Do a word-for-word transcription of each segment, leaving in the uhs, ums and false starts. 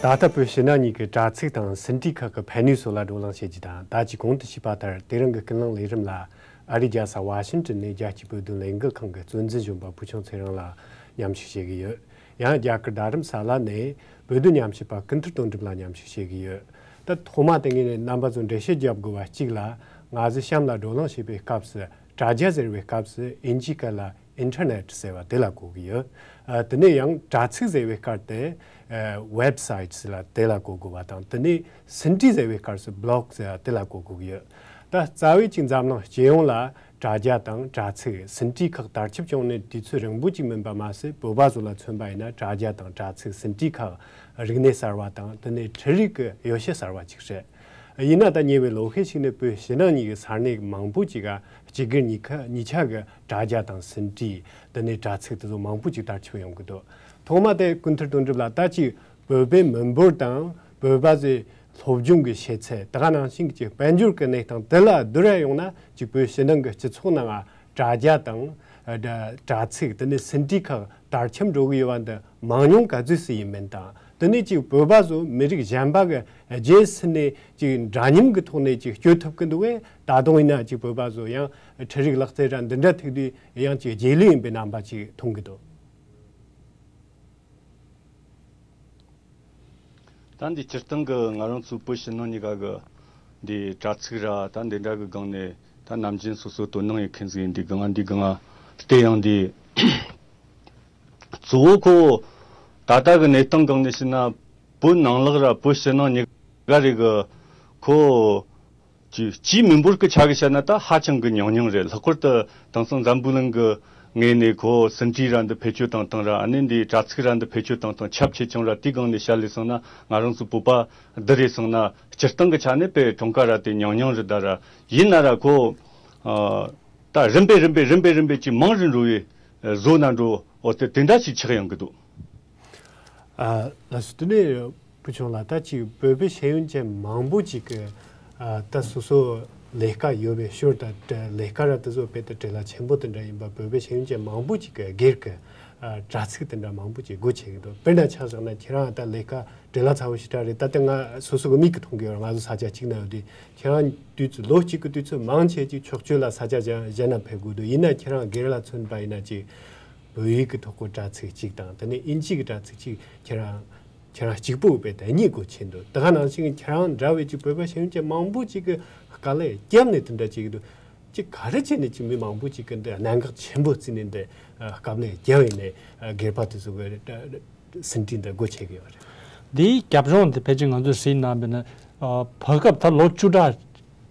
ད་ལྟ་བོད་ཕྱི་ནང་གཉིས་ཀྱི་དྲ་ཚིགས་དང་ཟིན་བྲིས་ཁག་གི་ཕན་ནུས་སོགས་ལ་བགྲོ་གླེང་བྱེད་རྒྱུ་དང་། ད་ཅི་གོང་དུ་ཞུས་པ་ལྟར། དེ་རིང་གི་ཀུན་གླེང་ལས་རིམ་ལ་ཨ་རིའི་རྒྱལ་ས་ཝ་ཤིང་ཏོན་ནས་རྒྱལ་སྤྱིའི་བོད་དོན་ལས་འགུལ་ཁང་གི་གཙོ་འཛིན་གཞོན་པ་ཕུལ་བྱུང་ཚེ་རིང་ལགས་མཉམ་ཞུགས་བྱེད་ཀྱི་ཡོད། ཡང་རྒྱ་གར་རྡ་རམ་ས་ལ་ནས་བོད་དོན་ཉམས་ཞིབ་པ་ཀུན་ཐར་དོན་གྲུབ་ལགས་མཉམ་ཞུགས་བྱེད་ཀྱི་ཡོད། ད་ཐོག་མ་དེ་ངས་རྣམ་པ་ཚོ་འགྲེལ་བཤད་རྒྱབ་དགོས་པ་གཅིག་ལ། ང་ཚོས་གཤམ་ལ་བགྲོ་གླེང་བྱེད་པའི་སྐབས་སུ་དྲ་རྒྱ་ཟེར་བའི་སྐབས་སུ་ཨིན་ཇིའི་སྐད་ལ་ཨིན་ཊར་ནེཊ་ཟེར་བ་དེ་ལ་གོ་གི་ཡོད། ཨ། དེ་ནས་ཡང་དྲ་ཚིགས་ཟེར་བའི་སྐབས་དེ་ཨ་ཝེབ་སའིཊ་ཟེར་ལ་དེ་ལ་གོ་དགོས་པ་དང་། དེ་ནས་ཟིན་བྲིས་ཟེར་བའི་སྐབས་སུ་བྷི་ལོག་ཟེར་བ་དེ་ལ་གོ་དགོས་ཀྱི་ཡོད། ད་རྩ་བའི་ཅིག་འཛམ་གླིང་སྤྱི་ཡོངས་ལ་དྲ་རྒྱ་དང་དྲ་ཚིགས་ཟིན་བྲིས་ཁག་དར་ཁྱབ་བྱུང་ནས་དུས་ཚོད་རིང་པོ་ཅིག་མིན་པ་མ་ཟད། བོད་པ་ཚོ་ལ་མཚོན་པ་ཡིན་ན་དྲ་རྒྱ་དང་དྲ་ཚིགས་ཟིན་བྲིས་ཁག་རིག་གནས་གསར་བ་དང་། དེ་ནས་འཕྲུལ་རིག་གི་ཡོ་བྱད་གསར་བ་ཅིག་རེད། ཡིན་ན་ད་ཉེ་བའི་ལོ་ཤས་ཤིག་ནས་བོད་ཕྱི་ནང་གཉིས་ཀྱི་ས་གནས་མང་པོ་ཅིག་ག་སྤྱི་སྒེར་གཉིས་ཀ་གཉིས་ཆ་གི་དྲ་རྒྱ་དང་ཟིན་བྲིས། དེ་ནས་དྲ་ཚིགས་དེ་ཚོ་མང་པོ་ཅིག་དར་ཁྱབ་ཡོང་གི་འདུག། ཐོག་མ་དེ་ཀུན་ཐར་དོན་གྲུབ་ལགས། ད་ཅིག་བོད་པའི་མི་འབོར་དང་བོད་པ་ཚོའི་སློབ་སྦྱོང་གི་ཤེས་ཚད། ད་ག་ནང་བཞིན་གྱི་དཔལ་འབྱོར་གྱི་གནས་སྟངས་དེ་ལ་བསྡུར་ཡ་ཡོང་ན། ཅིག་བོད་ཕྱི་ནང་གི་སྤྱི་ཚོགས་ནང་དྲ་རྒྱ་དང་ཨ་དྲ་དྲ་ཚིགས། དེ་ནས་ཟིན་བྲིས་ཁག་དར་ཁྱབ་འགྲོ་གི་ཡོད་པ་འདི་མང་ཉུང་ག་ཚོད་ཙམ་ཡིན་མིན་དང་། དེ་ནས་ཅིག་བོད་པ་ཚོ་མི་རིགས་གཞན་པ་གི་རྗེས་ཟིན་ནས་ཅིག་འདྲ་མཉམ་གྱི་ཐོག་ནས་ཅིག་སྐྱོད་ཐུབ་ཀྱི་འདུག་གས། ད་དུང་ཡིན་ན་ཅིག་བོད་པ་ཚོ་ཡང་འཕྲུལ་རིག་ལག་རྩལ་ར་འདི་འདྲ་ཐུག་དུས་ཡང་ཅིག་རྗེས་ལུས་ཡིན་པའི་རྣམ་པ་ཅིག་མཐོང་གི་འདུག། ད་འདི་སྤྱིར་བཏང་གི་ང་རང་ཚོའི་བོད་ཕྱི་ནང་གཉིས་ཀ་གི་འདི་དྲ་ཚིགས་ར་ད་འདི་འདྲ་གི་སྒང་ནས་ད་ནམ་རྒྱུན་སོ་སོ་དོ་སྣང་ཡོད་མཁན་ཟིག་ཡིན། འདི་སྒང་འདི་སྒང་བལྟས་ཡང་འདི་གཙོ་བོ་ཁོ་ད་ལྟ་གི་གནས་སྟངས་སྒང་ནས་བཤད་ན། བོད་ནང་ལོགས་ར་བོད་ཕྱི་ནང་གཉིས་ཀ་རེ་གི་ཁོ་ཅིག་སྤྱིའི་མི་འབོར་གྱི་ཆ་གིས་བཤད་ན་ད་ཧ་ཅང་གི་ཉུང་ཉུང་རེད། ལྷག་པར་དུ་དེང་སང་འཛམ་བུ་གླིང་གི་ངོས་ནས་ཁོ་ཟིན་བྲིས་ར་འདི་བེད་སྤྱོད་བཏང་སྟངས་ར། ཨ་ནི་འདི་དྲ་ཚིགས་ར་འདི་བེད་སྤྱོད་བཏང་སྟངས་ཁྱབ་ཆེ་ཆུང་ར། དེའི་སྒང་ནས་བཤད་ལས་སོང་ན། ང་རང་ཚོ་བོད་པ་འདི་རེད་སོང་ན་སྤྱིར་བཏང་གི་ཆ་ནས་དཔེ་གྲངས་ཀ་ར་དེ་ཉུང་ཉུང་རེད་ད་ར། ཡིན་ན་ར་ཁོ་ཨ་ད་རིམ་པས་རིམ་པས་རིམ་པས་རིམ་པས་ཅིག་མང་རུ་འགྲོ་བའི་བཟོ་ན་འགྲོ། འོ་དེ་དེ་འདྲ་ཞིག་ཆགས་ཡོང་གི་འདུག། ཨ། ལགས་སོ། དེ་ནས་བུ་ཆུང་ལགས། ད་ཅིག་བོད་པའི་ཤེས་ཡོན་ཅན་མང་པོ་ཅིག་གིས་ཨ་ད་སོ་སོ་ལས་ཀ་ཡོད་པའི་ཞོར་དུ་ལས་ཀ་ར་དེ་ཚོ་དཔེ་དེ་བྲེལ་བ་ཆེན་པོ་དེ་འདྲ་ཡིན་པ། བོད་པའི་ཤེས་ཡོན་ཅན་མང་པོ་ཅིག་གིས་སྒེར་གྱི་ཨ་དྲ་ཚིགས་དེ་འདྲ་མང་པོ་ཅིག་སྒོ་ཕྱེ་གི་འདུག། དཔེར་ན་ཆ་བཞག་ན་ཁྱེད་རང་ད་ལས་ཀ་བྲེལ་བ་ཚ་བོ་ཞེ་དྲག་རེད། ད་ལྟ་ང་སོ་སོ་གི་མིག་གིས་མཐོང་གི་ཡོད་རེད། ང་ཚོ་ས་ཆ་གཅིག་ན་ཡོད་དུས། ཁྱེད་རང་དུས་ཚོད་ལོ་གཅིག་གི་དུས་ཚོད་མང་ཆེ་ཅིག་ཕྱོགས་བསྐྱོད་ལ་ས་ཆ་གཞན་གཞན་ན་ཕེབས་དགོས་འདུག། ཡིན་ན་ཁྱེད་རང་སྒེར་ལ་མཚོན་པ་ཡིན་ན་ཅིག་བོད་ཡིག་གི་ཐོག་གི་དྲ་ཚིགས་གཅིག་དང་། དེ་ནས་ཨིན་ཇི་གི་དྲ་ཚིགས་གཅིག། ཁྱེད་རང་ཁྱེད་རང་གཅིག་པུ་བས་དེ་གཉིས་སྒོ་ཕྱེ་འདུག། དེ་ག་ནང་བཞིན་ཁྱེད་རང་འདྲ་བའི་ཅིག་བོད་པ་ཤེས་ཡོན་ཅན་མང་པོ་ཅིག་གིས་དཀའ་ལས་བརྒྱབ་ནས་དེ་འདྲ་བྱེད་ཀྱི་འདུག། ཅིག་ག་རེ་བྱས་ནས་ཅིག་མི་མང་པོ་ཅིག་གིས་འདི་གནད་འགག་ཆེན་པོ་བརྩིས་ནས་འདི་དཀའ་ལས་བརྒྱབ་ཡིན་ནས་སྒེར་པ་དེ་ཚོ་གི་ཟིན་བྲིས་འདི་སྒོ་ཕྱེ་གི་ཡོད་རེད། འདིའི་རྒྱབ་ལྗོངས་འདི་ཕལ་ཆེར་ང་ཚོས་གཟིགས་གནང་བ་ཡིན་ན། ཨ། བར་སྐབས་ད་ལོ་བཅུ་ཕྲག་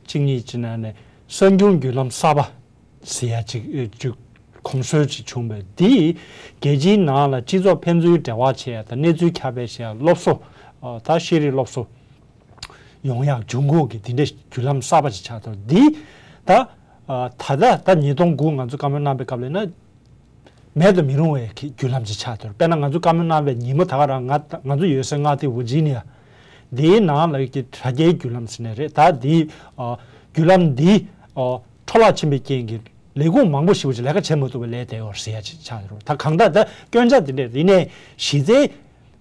གཅིག་གཉིས་ཀྱི་ནང་ནས་གསར་འགྱུར་བརྒྱུད་ལམ་གསར་པ་ཟེར་ཡ་ཅིག་ཨེ་ཅིག་གོམས་སྲོལ་ཅིག་བྱུང་བས། འདིས་རྒྱལ་སྤྱིའི་ནང་ལ་སྤྱི་ཚོགས་ཕན་ཚུན་འབྲེལ་བ་བྱེད་ཡ་དང་། གནས་ཚུལ་ཁྱབ་སྤེལ་བྱེད་ཡ། སློབ་གསོ། ཨ། ད་ཤེས་རིག་སློབ་གསོ་ཡོང་ཡག་འབྱུང་ཁུངས་ཀྱི་འདི་འདྲའི་བརྒྱུད་ལམ་གསར་པ་ཅིག་ཆགས་འདུག། འདིས་ད་ཨ་ད་ལྟ་ད་ཉིས་སྟོང་དགུ་ང་ཚོ་བཀའ་མོལ་གནང་བའི་སྐབས་ལ་ཡིན་ན། མེད་དུ་མི་རུང་བའི་གི་བརྒྱུད་ལམ་ཅིག་ཆགས་ཐུབ། དཔེར་ན་ང་ཚོ་བཀའ་མོལ་གནང་བའི་ཉིན་མོ་ད་ག་རང་ང་ང་ཚོ་ཡོད་སའི་མངའ་སྡེ་ཝར་ཇི་ནི་ཡ་འདིའི་ནང་ལ་གི་དྲ་རྒྱའི་བརྒྱུད་ལམ་ཟེར་ནས་རེད། ད་འདི་ཨ་བརྒྱུད་ལམ་འདི་ཨ་འཕྲོ་བརླག་ཕྱིན་པའི་རྐྱེན་གྱིས་ལས་ཁུངས་མང་པོ་ཞེ་པོ་ཅིག་ལས་ཀ་བྱེད་མ་ཐུབ་པའི་ལས་དེ་ཡོད་ཟེར་ཡ་ཅིག་ཆགས་ཡོད་རེད། ད་གང་ལྟར་ད་སྐྱོན་ཆ་འདི་འདྲས། ཡིན་ནའི་གཞི་རྩའི་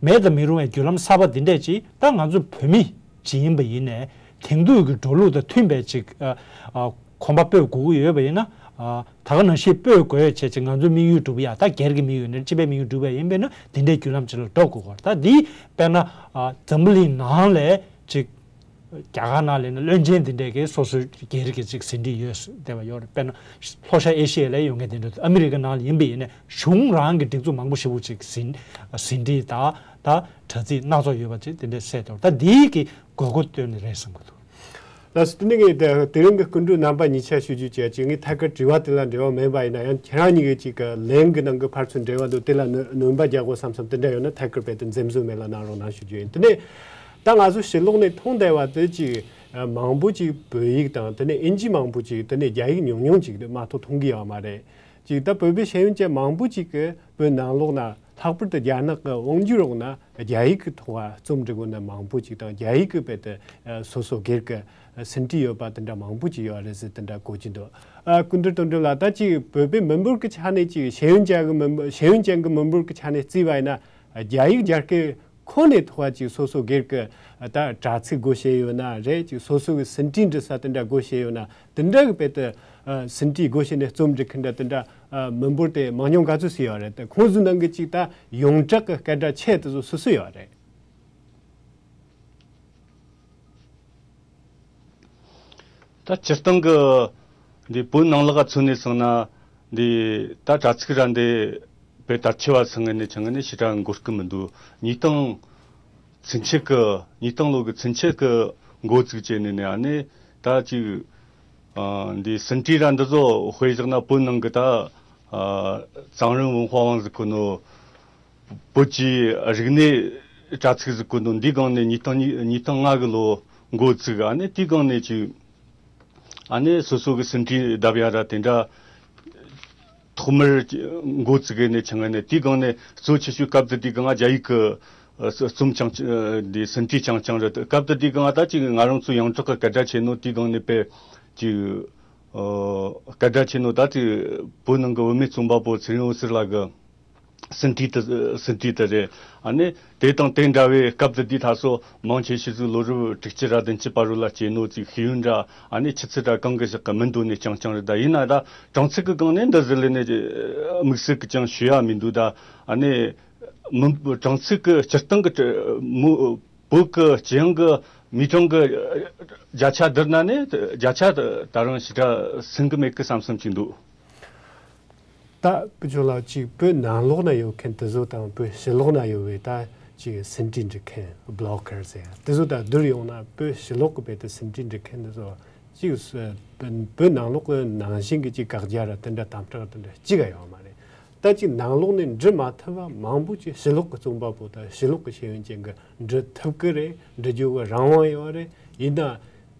མེད་དུ་མི་རུང་བའི་བརྒྱུད་ལམ་གསར་པ་འདི་འདྲས་ཅིག་ད་ང་ཚོ་བོད་མི་ཅིག་ཡིན་པ་ཡིན་ནའི་དེང་དུས་ཀྱི་འགྲོ་ལུགས་དང་མཐུན་པའི་ཅིག་ཨ་ཨ་གོམ་པ་སྤོས་དགོས་ཀྱི་ཡོད་པ་ཡིན་ན། ཨ་ད་ག་ནང་བཞིན་སྤོས་དགོས་བྱས་ཅིག་ང་ཚོའི་དམིགས་ཡུལ་འགྲུབ་ཡ། ད་སྒེར་གྱི་དམིགས་ཡུལ་ནས་སྤྱི་པའི་དམིགས་ཡུལ་འགྲུབ་ཡ་ཡིན་པས་ན། འདི་འདྲའི་བརྒྱུད་ལམ་ཅིག་ལ་འགྲོ་དགོས་ཀྱི་ཡོད་རེད། ད་འདི་དཔེར་ན་ཨ་འཛམ་བུ་གླིང་ནང་ལས་ཅིག་རྒྱ་གར་ནང་ལས་ནི་བློན་ཆེན་འདི་འདྲས་ཀྱི་སོ་སོའི་སྒེར་གྱི་ཅིག་ཟིན་བྲིས་ཡོད་བསྡད་པ་ཡོད་རེད། དཔེར་ན་ལྷོ་ཤར་ཨེ་ཤི་ཡ་ལ་ཡོད་མཁན་དེ་འདྲ། ཨ་མི་རི་ཀ་ནང་ལ་ཡིན་པ་ཡིན་ནའི་གཞུང་རང་གི་སྒྲིག་འཛུགས་མང་པོ་ཞེ་པོ་ཅིག་ཟིན་ཟིན་བྲིས་ད་ད་དྲ་ཚིགས་སྣ་ཚོགས་ཡོད་པ་ཅིག་དེ་འདྲས་གསལ་འདུག། ད་འདིའི་གི་དགོས་མཁོ་བཏོན་ནས་རེད་བསམ་གྱི་འདུག། ལགས་སོ། དེ་ནས་ངས་དེ་དེ་རིང་གི་སྐུ་མགྲོན་རྣམ་པ་གཉིས་ཆ་ཞུ་རྒྱུ་བྱས་ཅིག། ངས་ཐད་ཀར་དྲི་བ་དེ་ལ་འབྲེལ་བ་མེད་པ་ཡིན་ན་ཡང་། ཁྱེད་རང་གཉིས་ཀྱིས་ཅིག་གི་ལན་གྱི་ནང་གི་ཕར་ཚུར་འབྲེལ་བ་འདུག། དེ་ལ་ནོ་ནོན་པ་རྒྱག་དགོས་བསམ་བསམ་དེ་འདྲ་ཡོད་ན་ཐད་ཀར་རྦད་དེ་འཛེམ་ཟོན་མེད་ལ་གནང་རོགས་གནང་ཞུ་རྒྱུ་ཡིན། དེ་ནས་ད་ང་ཚོ་ཕྱི་ལོགས་ནས་མཐོང་བསྡད་པ་དེ་ཅིག་མང་པོ་ཅིག་བོད་ཡིག་དང་། དེ་ནས་ཨིན་ཇི་མང་པོ་ཅིག། དེ་ནས་རྒྱ་ཡིག་ཉུང་ཉུང་ཅིག་མ་གཏོགས་མཐོང་གི་ཡོད་མ་རེད། ཅིག་ད་བོད་པའི་ཤེས་ཡོན་ཅན་མང་པོ་ཅིག་གིས་བོད་ནང་ལོགས་ན། ལྷག་པར་དུ་རྒྱ་ནག་གི་དབང་སྒྱུར་འོག་ན་རྒྱ་ཡིག་གི་ཐོག་རྩོམ་འབྲི་མཁན་མང་པོ་ཅིག་དང་། རྒྱ་ཡིག་གི་རྦད་དེ་སོ་སོ་སྒེར་གྱི་ཟིན་བྲིས་ཡོད་པ་དེ་འདྲ་མང་པོ་ཅིག་ཡོད་རེད་ཟེར་དེ་འདྲ་གོ་གི་འདུག། ཨ། སྐུ་མགྲོན་དོན་གྲུབ་ལགས། ད་ཅིག་བོད་པའི་མི་འབོར་གྱི་ཆ་ནས་ཅིག་ཤེས་ཡོན་ཅན་གྱི་མི་འབོར། ཤེས་ཡོན་ཅན་གྱི་མི་འབོར་གྱི་ཆ་ནས་བརྩིས་པ་ཡིན་ན། རྒྱ་ཡིག་སྦྱང་མཁན་ ཁོ་ནས་ཐོག་ཅིག་སོ་སོ་སྒེར་གི་ད་དྲ་ཚིགས་སྒོ་ཕྱེ་ཡོད་ན་རེད། ཅིག་སོ་སོ་གི་ཟིན་བྲིས་འབྲི་ས་དེ་འདྲ་སྒོ་ཕྱེ་ཡོད་ན་དེ་འདྲ་གི་དཔེ་དེ་ཟིན་བྲིས་སྒོ་ཕྱེ་ནས་རྩོམ་འབྲི་མཁན་འདྲ་དེ་འདྲ་མི་འབོར་དེ་མང་ཉུང་ག་ཚོད་ཞིག་ཡོད་རེད། དེ་ཁོང་ཚོའི་ནང་གི་ཅིག་ད་ཡོངས་གྲགས་ཀྱི་སྐད་གྲགས་ཆེ་དེ་ཚོ་སུ་སུ་ཡོད་རེད། ད་སྤྱིར་བཏང་གི་འདི་བོད་ནང་ལོགས་ལ་མཚོན་ནས་སོང་ན། འདི་ད་དྲ་ཚིགས་ར་འདི་བོད་དར་ཆེ་བ་ཚང་ངེ་ནས་ཆང་ངེ་ནས་ཞེ་དྲག་འགོར་གི་མི་འདུག། ཉིས་སྟོང་ཚུན་ཆད་ཀྱི་ཉིས་སྟོང་ལོ་གི་ཚུན་ཆད་ཀྱི་འགོ་བཙུགས་བྱས་ནས་ནས་ཨ་ནི་ད་ཅིག་ཨ་འདི་ཟིན་བྲིས་ར་འདི་ཚོ་དཔེ་བཞག་ན་བོད་ནང་གི་ད་ཨ་གཙང་རིན་文化网ཟེར་གོ་ནོ། བོད་ཀྱི་རིག་གནས་དྲ་ཚིགས་ཟེར་གོ་ནོ་འདི་སྒང་ནས་ཉིས་སྟོང་ཉིས་ཉིས་སྟོང་ལྔ་གི་ལོ་འགོ་བཙུགས། ཨ་ནི་དེའི་སྒང་ནས་ཅིག་ཨ་ནི་སོ་སོ་གི་ཟིན་བྲིས་བརྡབ་ཡ་ར་དེ་འདྲ་ཐོག་མར་འགོ་བཙུགས་ནས་ཆང་ནས་དེའི་སྒང་ནས་གཙོ་ཆེ་ཤོས་སྐབས་དེ་དུས་སྒང་རྒྱ་ཡིག་གི་རྩོམ་རྐྱང་འདི་ཟིན་བྲིས་རྐྱང་རྐྱང་རེད། སྐབས་དེ་དུས་སྒང་ད་ཅིག་ང་རང་ཚོ་ཡོངས་གྲགས་ཀྱི་སྐད་གྲགས་ཆེ་ནོ་དེའི་སྒང་ནས་དཔེ་ཅིག་སྐད་གྲགས་ཆེ་ནོ་ད་ཅིག་བོད་ནང་གི་བུད་མེད་རྩོམ་པ་པོ་ཚེ་རིང་འོད་ཟེར་ལགས་ཀྱི་ཟིན་བྲིས་དེ་ཟིན་བྲིས་དེ་རེད། ཨ་ནི་དེ་དང་དེ་འདྲ་བའི་སྐབས་དེ་དུས་ད་སོ་མང་ཆེ་ཤོས་ཚོས་ལོ་རབས་དྲུག་ཅུ་ར་བདུན་ཅུ་བར་རུ་ལ་སྐྱེས་ནོ་ཅིག་ཤེས་ཡོན་འདྲ་ཨ་ནི་ཆུ་ཚད་འདྲ་གང་གི་ཞག་གི་མི་འདུག་ནས་རྐྱང་རྐྱང་རེད། ད་ཡིན་ན་ད་དྲང་ཚིག་གི་སྒང་ནས་འདི་ཟིག་ལས་ནས་དམིགས་བསལ་གི་ཅང་ཞུ་ཡ་མི་འདུག། ད་ཨ་ནི་མི་དྲང་ཚིག་གི་སྤྱིར་བཏང་གི་མི་བོད་གི་སྤྱི་ཡོངས་གི་མི་གྲངས་གི་བརྒྱ་ཆ་བསྡུར་ན་ནས་བརྒྱ་ཆ་ད་རང་ཞེ་དྲག་ཟིན་གི་མེད་གི་བསམ་བསམ་ཅིག་འདུག། ད་བུ་ཆུང་ལགས་ཅིག་བོད་ནང་ལོགས་ན་ཡོད་མཁན་དེ་ཚོ་དང་བོད་ཕྱི་ལོགས་ན་ཡོད་པའི་ད་ཅིག་ཟིན་བྲིས་འབྲི་མཁན་བི་ལོག་གར་ཟེར་ཡ་དེ་ཚོ་དང་བསྡུར་ཡོང་ན་བོད་ཕྱི་ལོགས་ཀྱི་བོད་དུ་ཟིན་བྲིས་འབྲི་མཁན་དེ་ཚོ་ཅིག་བོད་ནང་ལོགས་ཀྱི་ནང་བཞིན་གྱི་ཅིག་དགག་རྒྱག་ར་དེ་འདྲ་དམ་དྲག་དེ་འདྲ་ཅིག་ག་ཡོད་མ་རེད། ད་ཅིག་ནང་ལོགས་ནས་འབྲི་མ་ཐུབ་པ་མང་པོ་ཅིག་ཕྱི་ལོགས་ཀྱི་རྩོམ་པ་པོ་དང་ཕྱི་ལོགས་ཀྱི་ཤེས་ཡོན་ཅན་གྱི་འབྲི་ཐུབ་ཀྱི་རེད། འབྲི་རྒྱུ་གི་རང་དབང་ཡོད་རེད། ཡིན་ན།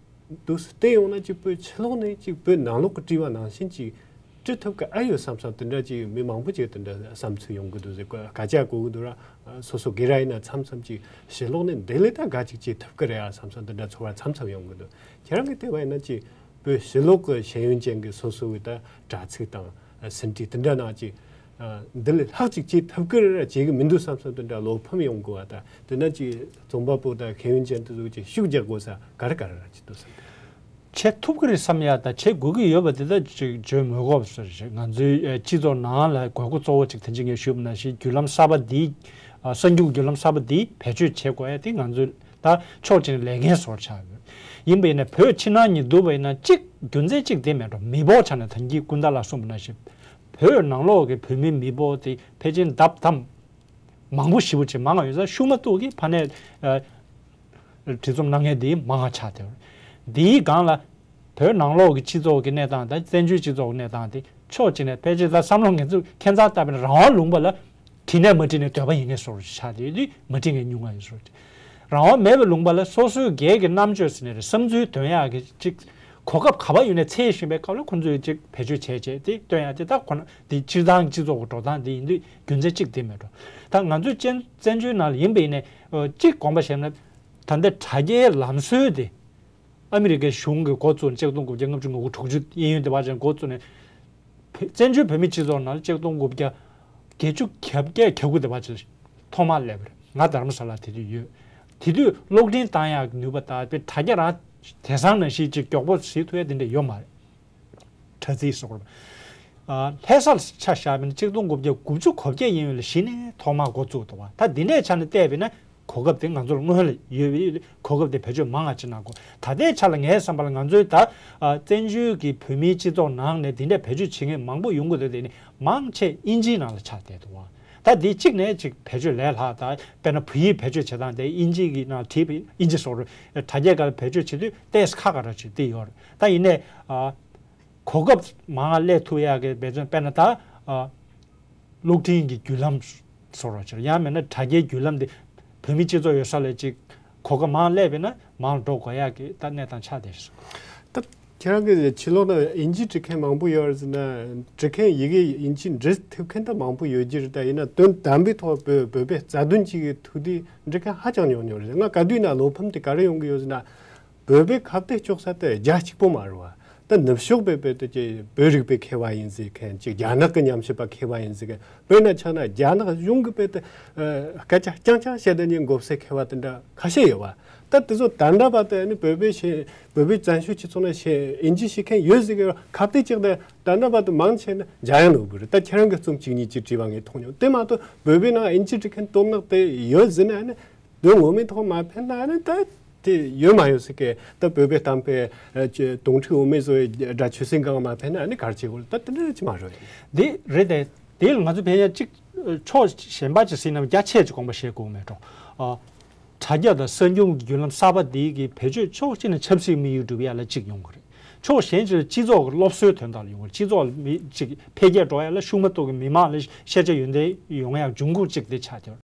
འདུག་སེ་བལྟས་ཡོང་ན་ཅིག་བོད་ཕྱི་ལོགས་ནས་ཅིག་བོད་ནང་ལོགས་ཀྱི་བྲིས་པ་ནང་བཞིན་ཅིག་བྲི་ཐུབ་ཀྱི་ཨ་ཡོད་བསམ་བསམ་དེ་འདྲ་ཅིག་མི་མང་པོ་ཅིག་དེ་འདྲ་བསམ་ཚུལ་ཡོང་གི་འདུག་ཟེར་སྐད་ཆ་གོ་གི་འདུག་ར། སོ་སོ་སྒེར་ར་ཡིན་ན་མཚམས་མཚམས་ཅིག་ཕྱི་ལོགས་ནས་འདི་ལས་ད་དགའ་ཅིག་བྱེད་ཐུབ་ཀྱི་རེད་ཨ་བསམ་བསམ་དེ་འདྲ་ཚོར་བ་མཚམས་མཚམས་ཡོང་གི་འདུག། ཁྱེད་རང་གིས་བལྟས་པ་ཡིན་ན་ཅིག་བོད་ཕྱི་ལོགས་ཀྱི་ཤེས་ཡོན་ཅན་གྱི་སོ་སོ་གི་ད་དྲ་ཚིགས་དང་ཟིན་བྲིས་དེ་འདྲ་ནང་ཅིག་འདི་ལས་ལྷག་ཅིག་བྱེད་ཐུབ་ཀྱི་རེད་ར་བྱེད་ཀྱི་མི་འདུག་བསམ་བསམ་དེ་འདྲ་བློ་ཕམ་ཡོང་དགོས་པ་ད་དེ་འདྲ་ཅིག་རྩོམ་པ་པོ་དང་ཤེས་ཡོན་ཅན་དེ་ཚོ་ཅིག་ཤུགས་རྒྱག་དགོས་ས་ག་རེ་ག་རེ་ར་ཅིག་འདུག་བསམ། བྱེད་ཐུབ་ཀྱི་རེད་བསམ་ཡ་དང་བྱེད་དགོས་ཀྱི་ཡོད་པ་དེ་དག་ཅིག་བརྗོད་མི་དགོས་པ་བཟོ་རེད། ང་ཚོའི་ཨ་སྤྱི་ཚོགས་ནང་ལ་དགོས་མཁོ་གཙོ་བོ་ཅིག་དེ་འཇིག་ངས་ཞུས་པ་ནང་བཞིན་བརྒྱུད་ལམ་གསར་པ་འདི་ཨ་གསར་འགྱུར་བརྒྱུད་ལམ་གསར་པ་འདི་བེད་སྤྱོད་བྱེད་དགོས་ཡ་དེ་ང་ཚོའི་ད་ཕྱོགས་གཅིག་ནས་ལས་འགན་བཟོ་འདྲ་ཆགས་ཡོད། ཡིན་པ་ཡིན་ན་བོད་ཕྱི་ནང་གཉིས་བསྡུར་བ་ཡིན་ན་གཅིག་རྒྱུ་མཚན་གཅིག་དེ་མེད་འགྲོ། མི་འབོར་ཆ་ནས་ད་གིན་ཀུན་ད་ལ་གསུངས་པ་ནང་བཞིན་བོད་ནང་ལོགས་ཀྱི་བོད་མི་མི་འབོར་དེ་ཕལ་ཆེར་ལྡབ་ཐམ་མང་པོ་ཞེ་པོ་ཅིག་མང་བ་ཡོད་ཙང་ཤུགས་མ་གཏོགས་ཀྱི་ཕ་ནས་ཨ། བྲིས་རྩོམ་གནང་མཁན་དེ་མང་བ་ཆགས་བསྡད་ཡོད་རེད། དེའི་སྒང་ལ་བོད་ནང་ལོགས་ཀྱི་སྤྱི་ཚོགས་ཀྱི་གནས་སྟངས་དང་བཙན་བྱོལ་སྤྱི་ཚོགས་ཀྱི་གནས་སྟངས་དེ་ཕྱོགས་གཅིག་ནས་ཕལ་ཆེར་ད་བསམ་བློ་ངེད་ཚོ་ཁྱད་མཚར་ལྟ་བུའི་རང་དབང་ལུང་པ་ལ་བྲིས་ནས་མ་བྲིས་ནས་འདོད་པ་ཡིན་ངེས་བཟོ་འདྲ་ཆགས་བསྡད་ཡོད་དུས་མ་བྲིས་མཁན་ཉུང་ང་ཡོད་བཟོ་འདྲ། རང་དབང་མེད་པའི་ལུང་པ་ལ་སོ་སོའི་སྒེར་གྱི་རྣམ་དཔྱོད་ཟེར་ནས་རེད། བསམ་ཚུལ་འདོན་ཡག་གི་ཅིག་གོ་སྐབས་ག་པར་ཡོད་ནས་འཚོལ་བཞིན་པའི་སྐབས་ལ་ཁོང་ཚོས་ཅིག་བེད་སྤྱོད་བྱས་བྱས་དེ་སྟོན་ཡག་དེ་ད་ཁོ་ན་དེ་སྤྱིར་བཏང་སྤྱི་ཚོགས་ཀྱི་འགྲོ་སྟངས་དེ་ཡིན་དུས་རྒྱུ་མཚན་གཅིག་དེ་མེད་འགྲོ། ད་ང་ཚོའི་བཙན་བཙན་བྱོལ་ནང་ལ་ཡིན་པ་ཡིན་ནས་གཅིག་དགོངས་པ་བཞེས་ན་ད་ལྟ་དྲ་རྒྱའི་ལམ་སྲོལ་དེ་ཨ་མི་རི་ཀའི་གཞུང་གིས་འགོ་བཙུགས་ནས་ཆིག་སྟོང་དགུ་བརྒྱ་ལྔ་བཅུ་ང་དགུ་དྲུག་ཅུ་གཡས་གཡོན་དེ་བར་ཅན་འགོ་བཙུགས་ནས་བོད་བཙན་བྱོལ་བོད་མིའི་སྤྱི་ཚོགས་ནང་ལ་ཆིག་སྟོང་དགུ་བརྒྱ་བརྒྱད་ཅུ་གྱ་བརྒྱད་གྱ་དགུ་དེ་བར་ཅན་ཐོག་མར་སླེབས་པ་རེད། ང་རྡ་རམ་ས་ལ་དེ་དུས་ཡོད། དེ་དུས་གློག་འཕྲིན་བཏང་ཡག་གི་ནུས་པ་དང་དཔེ་དྲ་རྒྱ་རང་དེང་སང་ནང་བཞིན་ཅིག་མགྱོགས་པོ་གཟིགས་ཐུབ་ཡ་དེ་འདྲ་ཡོད་མ་རེད། དྲ་ཚིགས་སོགས། ཨ་ལྷ་ས་ལ་ཆ་བཞག་པ་ཡིན་ན་ཆིག་སྟོང་དགུ་བརྒྱ་དགུ་བཅུ་གོ་བརྒྱད་གཡས་གཡོན་ལ་གཞི་ནས་ཐོག་མར་འགོ་བཙུགས་འདུག་བ། ད་འདི་འདྲའི་ཆ་ནས་བལྟས་པ་ཡིན་ན་གོ་སྐབས་དེ་ང་ཚོར་སྔོན་ལ་ཡོད་པའི་གོ་སྐབས་དེ་བེད་སྤྱོད་མང་བ་ཅིག་གནང་དགོས། ད་ལྟའི་ཆ་ལ་ངའི་བསམ་པ་ལ་ང་ཚོའི་ད་ཨ་བཙན་བྱོལ་གྱི་བོད་མིའི་སྤྱི་ཚོགས་ནང་ནས་འདི་འདྲའི་བེད་སྤྱོད་བྱེད་མཁན་མང་པོ་ཡོང་གི་འདུག་དེ་ནི་མང་ཆེ་དབྱིན་ཇིའི་ནང་ལ་ཆགས་བསྡད་འདུག་བ། ད་འདི་གཅིག་ནས་གཅིག་བེད་སྤྱོད་ལས་སླ། ད་དཔེར་ན་བོད་ཡིག་བེད་སྤྱོད་བྱེད་སྟངས་དེ་དབྱིན་ཇི་གི་ནང་བྲིས་པའི་དབྱིན་ཇི་སོགས་རུ་དྲ་རྒྱའི་སྒང་ལ་བེད་སྤྱོད་བྱེད་དུས་ཏོག་ཙམ་ཁག་ཁག་ར་ཅིག་དེ་ཡོད་རེད། ད་ཡིན་ནའི་ཨ། གོ་སྐབས་མང་བ་སླེབས་ཐུབ་ཡག་གི་འབད་བརྩོན། དཔེར་ན་ད་ཨ། གློག་འཕྲིན་གྱི་བརྒྱུད་ལམ་སོགས་རོགས་བྱེད། ཡང་མིན་ན་དྲ་རྒྱའི་བརྒྱུད་ལམ་དེ་བོད་མི་སྤྱི་ཚོགས་ཡོད་ས་ལ་ཅིག་གོ་སྐབས་མང་སླེབས་པས་ན་མང་འགྲོ་དགོས་ཡག་གི་ད་གནས་སྟངས་ཆགས་བསྡད་སོང་། ད་ཁྱེད་རང་གི་ཕྱི་ལོགས་ན་དབྱིན་ཇི་འབྲི་མཁན་མང་པོ་ཡོད་རེད་ཟེར་ན། འབྲི་མཁན་ཡི་གེ་དབྱིན་ཇི་འབྲི་ཐུབ་མཁན་ད་མང་པོ་ཡོད་ཀྱི་རེད། ད་ཡིན་ན་དོན་དམ་པའི་ཐོག་བོད་བོད་པའི་རྩ་དོན་གཅིག་གི་ཐུགས་དེ་འབྲི་མཁན་ཧ་ཅང་ཉུང་ཉུང་རེད། ང་ག་དུས་ན་བློ་ཕམ་དེ་ག་རེ་ཡོང་གི་ཡོད་ཟེར་ན། བོད་པའི་ཁ་གཏད་གཅོག་ས་དེ་རྒྱ་གཅིག་པོ་མ་རེད་བ། ད་ནུབ་ཕྱོགས་པའི་བོད་དུ་ཀྱི་བོད་རིག་པའི་མཁས་པ་ཡིན་ཟེར་མཁན་ཅིག་རྒྱ་ནག་གི་ཉམས་ཞིབ་པ་མཁས་པ་ཡིན་ཟེར་མཁན། བོད་ནང་ཆ་ན་རྒྱ་ནག་གཞུང་གི་བོད་དུ་སྐད་ཆ་རྐྱང་རྐྱང་བཤད་དེ་ཉིན་མགོ་སེ་མཁས་པ་དེ་འདྲ་ཁ་ཤས་ཡོད་པ། ད་དེ་ཚོ་ད་ལྟ་བར་དུ་ཨ་ནི་བོད་པའི་ཤེས་བོད་པའི་བཙན་བྱོལ་སྤྱི་ཚོགས་ནང་ཤེས་ཨིན་ཇི་ཤེས་མཁན་ཡོད་ཟེར་གི་ཁ་གཏད་གཅིག་དེ་ད་ལྟ་བར་དུ་མང་ཆེ་ནི་འཇམ་དབྱངས་ནོར་བུ་རེད། ད་ཁྱེད་རང་གི་རྩོམ་གཅིག་གཉིས་གཅིག་བྲིས་པ་ངས་མཐོང་མྱོང་། དེ་མ་གཏོགས་བོད་པའི་ནང་ཨིན་ཇི་འབྲི་མཁན་དོན་དག་དེ་ཡོད་ཟེར་ན་ཨ་ནི་དོན་ངོ་མའི་ཐོག་མ་ཕན་ན་ཨ་ནི་ད་དེ་ཡོད་མ་ཡོད་ཟེར་གི། ད་བོད་པའི་གཏམ་དཔེ་ཨ་ཅེ་དོང་ཁྲི་འོ་མའི་བཟོ་བའི་སྒྲ་ཆོས་སྲིད་སྒང་མ་ཕན་ན་ཨ་ནི་གར་བྱེད་དགོས། ད་དེ་འདྲ་ཅི་མ་རེད། འདི་རེད་དེ། དེ་ལ་ང་ཚོ་ཕན་ཡ་གཅིག་ཕྱོགས་གཞན་པ་ཅིག་ཟིན་ན་རྒྱ་ཆེ་ཅིག་དགོངས་པ་བཞེས་དགོས་མེད་འགྲོ། ཨ། དྲ་རྒྱ་དང་གསར་འགྱུར་གྱི་བརྒྱུད་ལམ་གསར་པ་འདི་གི་བེད་སྤྱོད་ཕྱོགས་གཅིག་ནས་ཆབ་སྲིད་དམིགས་ཡུལ་སྒྲུབ་ཡ་ལ་གཅིག་ཡོང་གི་རེད། ཕྱོགས་གཞན་གཅིག་ལ་སྤྱི་ཚོགས་ཀྱི་སློབ་གསོའི་དོན་དག་ལ་ཡོང་གི་རེད། སྤྱི་ཚོགས་ལ་མི་གཅིག་འཕེལ་རྒྱས་འགྲོ་ཡ་ལ་ཤུགས་མ་གཏོགས་ཀྱི་མི་མང་ལ་ཤེས་བྱ་ཡོན་ཏན་ཡོང་ཡ་འབྱུང་ཁུངས་གཅིག་དེ་ཆགས་ཀྱི་རེད།